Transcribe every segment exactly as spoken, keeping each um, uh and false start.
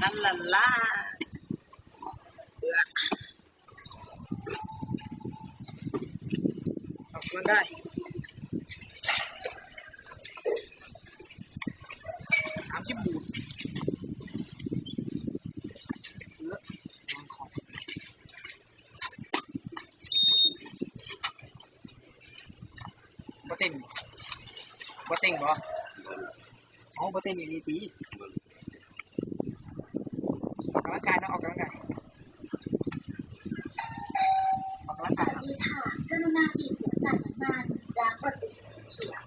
นั่นล่ะล่ะ ออกกำลังกาย สามสิบ บูท เออ บ่เต้น บ่เต้นบ่ เอาบ่เต้นอีหลีติ ออกกำลังกายเนาะ ออกกำลังกาย ออกกำลังกายเนาะ สวัสดีค่ะ กรุณาปิดหัวจ่ายน้ำมัน ล้างปฏิกิริยา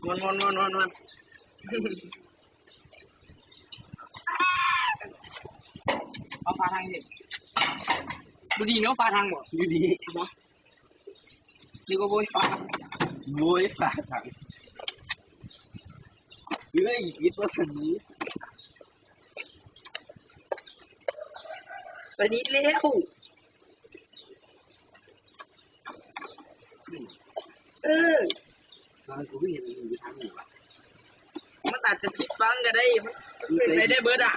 ม่วนม่วนม่วนม่วนม่วน เอาปลาทางเย็น ดูดีเนาะ ปลาทางบ่ ดูดี บ่ นึกว่าโวยปลา โวยปลาทาง เฮ้ย คิดว่าสนิท สนิทแล้ว เออ ตอนกูเห็นมันอยู่ทางไหนวะ มันอาจจะผิดฟังก็ได้ มันเป็นไปได้เบิดอะ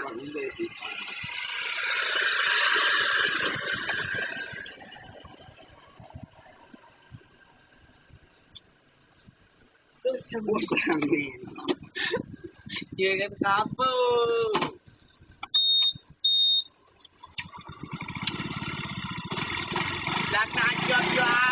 เจอกันครับ ปู ราคาจวบจวบ